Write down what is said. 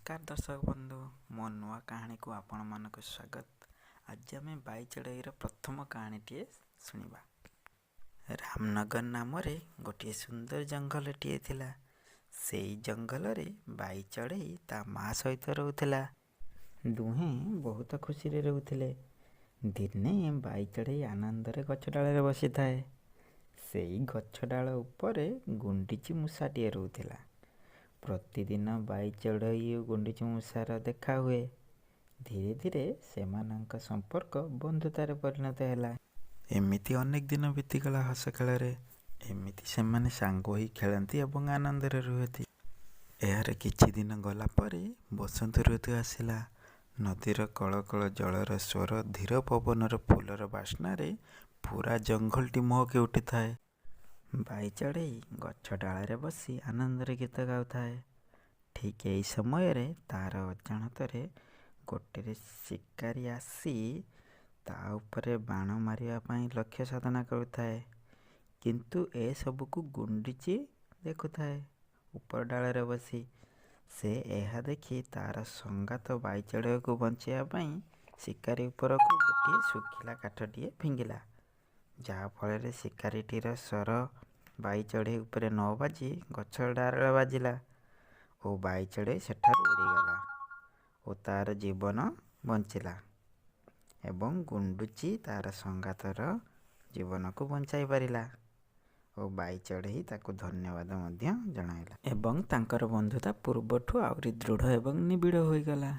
ନମସ୍କାର ଦର୍ଶକ ବନ୍ଧୁ, ମୋ ନୂଆ କାହାଣୀକୁ ଆପଣମାନଙ୍କୁ ସ୍ୱାଗତ। ଆଜି ଆମେ ବାଇ ଚଢ଼େଇର ପ୍ରଥମ କାହାଣୀଟିଏ ଶୁଣିବା। ରାମନଗର ନାମରେ ଗୋଟିଏ ସୁନ୍ଦର ଜଙ୍ଗଲଟିଏ ଥିଲା। ସେଇ ଜଙ୍ଗଲରେ ବାଇ ଚଢ଼େଇ ତା ମା ସହିତ ରହୁଥିଲା। ଦୁହେଁ ବହୁତ ଖୁସିରେ ରହୁଥିଲେ। ଦିନେ ବାଇ ଚଢ଼େଇ ଆନନ୍ଦରେ ଗଛ ଡାଳରେ ବସିଥାଏ। ସେଇ ଗଛ ଡାଳ ଉପରେ ଗୁଣ୍ଡୁଚି ମୂଷାଟିଏ ରହୁଥିଲା। ପ୍ରତିଦିନ ବାଇ ଚଢ଼େଇ ଓ ଗୁଣ୍ଡୁଚି ମୂଷାର ଦେଖା ହୁଏ। ଧୀରେ ଧୀରେ ସେମାନଙ୍କ ସମ୍ପର୍କ ବନ୍ଧୁତାରେ ପରିଣତ ହେଲା। ଏମିତି ଅନେକ ଦିନ ବିତିଗଲା ହସ ଖେଳରେ। ଏମିତି ସେମାନେ ସାଙ୍ଗ ହୋଇ ଖେଳନ୍ତି ଏବଂ ଆନନ୍ଦରେ ରୁହନ୍ତି। ଏହାର କିଛି ଦିନ ଗଲା ପରେ ବସନ୍ତ ଋତୁ ଆସିଲା। ନଦୀର କଳକଳ ଜଳର ସ୍ୱର, ଧୀର ପବନର ଫୁଲର ବାସ୍ନାରେ ପୂରା ଜଙ୍ଗଲଟି ମହକି ଉଠୁଥାଏ। ବାଇ ଚଢ଼େଇ ଗଛ ଡାଳରେ ବସି ଆନନ୍ଦରେ ଗୀତ ଗାଉଥାଏ। ଠିକ୍ ଏହି ସମୟରେ ତାର ଅଜାଣତରେ ଗୋଟିଏ ଶିକାରୀ ଆସି ତା ଉପରେ ବାଣ ମାରିବା ପାଇଁ ଲକ୍ଷ୍ୟ ସାଧନା କରୁଥାଏ। କିନ୍ତୁ ଏସବୁକୁ ଗୁଣ୍ଡୁଚି ଦେଖୁଥାଏ ଉପର ଡାଳରେ ବସି। ସେ ଏହା ଦେଖି ତାର ସଙ୍ଗାତ ବାଇ ଚଢ଼େଇକୁ ବଞ୍ଚାଇବା ପାଇଁ ଶିକାରୀ ଉପରକୁ ଗୋଟିଏ ଶୁଖିଲା କାଠଟିଏ ଫିଙ୍ଗିଲା, ଯାହାଫଳରେ ଶିକାରୀଟିର ଶର ବାଇ ଚଢ଼େଇ ଉପରେ ନ ବାଜି ଗଛ ଡାଳରେ ବାଜିଲା ଓ ବାଇ ଚଢ଼େଇ ସେଠାରୁ ଉଡ଼ିଗଲା ଓ ତାର ଜୀବନ ବଞ୍ଚିଲା ଏବଂ ଗୁଣ୍ଡୁଚି ତାର ସଙ୍ଗାତର ଜୀବନକୁ ବଞ୍ଚାଇ ପାରିଲା ଓ ବାଇ ଚଢ଼େଇ ତାକୁ ଧନ୍ୟବାଦ ମଧ୍ୟ ଜଣାଇଲା ଏବଂ ତାଙ୍କର ବନ୍ଧୁତା ପୂର୍ବଠୁ ଆହୁରି ଦୃଢ଼ ଏବଂ ନିବିଡ଼ ହୋଇଗଲା।